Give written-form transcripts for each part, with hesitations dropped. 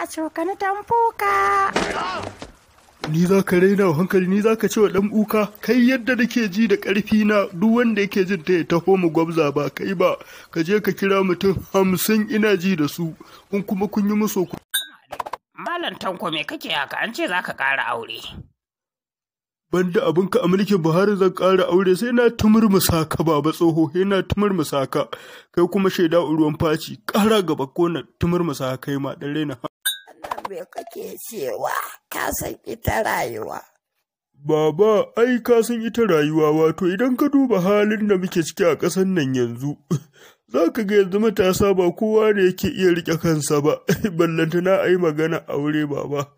a cokani tamfuka. Ni za ka raina wa hankali, ni za ka ce wa ɗan uka, kai yadda nake ji da ƙarfi na duk wanda yake jin ta ya taho mu gwabza ba kai ba, ka je ka kira mutum 50 ina ji da su, in kuma kun yi musu ku. Malam Tanko, me kake haka? An ce za ka ƙara aure. Banda abinka a mulkin Buhari zan ƙara aure, sai na tumurmusa ka baba tsoho, sai na tumurmusa ka, kai kuma shaida ruwan faci, ƙara gaba ko na tumurmusa kai ma ɗan raina. Me kake cewa? Ka san ita rayuwa. Baba, ai ka san ita rayuwa, wato idan ka duba halin da muke ciki a ƙasar nan yanzu, za ka ga yanzu matasa ba kowa ne yake iya riƙe kansa ba, ballantana a yi magana aure baba.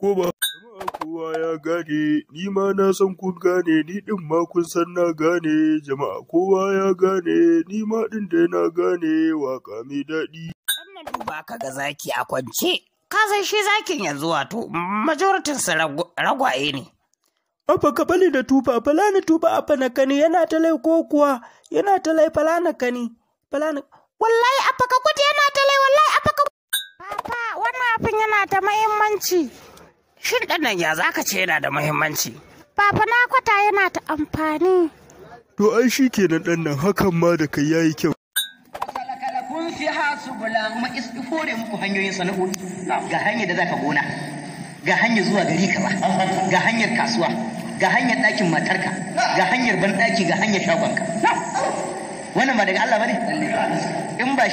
Ko ba jama'a kowa ya gane, ni ma na san kun gane, ni ɗin ma kun san na gane, jama'a kowa ya gane, ni ma ɗin dai na gane, waƙa mai daɗi. Wannan duba ka ga zaki a kwance. Ka san shi zakin yanzu wato majoritin sa ragwaye ne. Abba ka bali da tufa, falana tufa abba na kani yana talai ko kuwa yana talai falana kani. Falana. Wallahi abba ka gudu yana talai, wallahi abba ka. Papa, wannan abin yana da muhimmanci. Shin ɗan nan ya za ka ce yana da muhimmanci? Papa, na kwata yana da amfani. To ai shi kenan ɗan nan, hakan ma da kai yayi kyau. Kun fi hasubula kuma hore muku hanyoyin sana'o'i, ga hanyar da zaka gona, ga hanyar zuwa gari kaza, ga hanyar kasuwa, ga hanyar ɗakin matarka, ga hanyar banɗaki, ga hanyar shagonka. Wannan ba daga Allah bane? In ba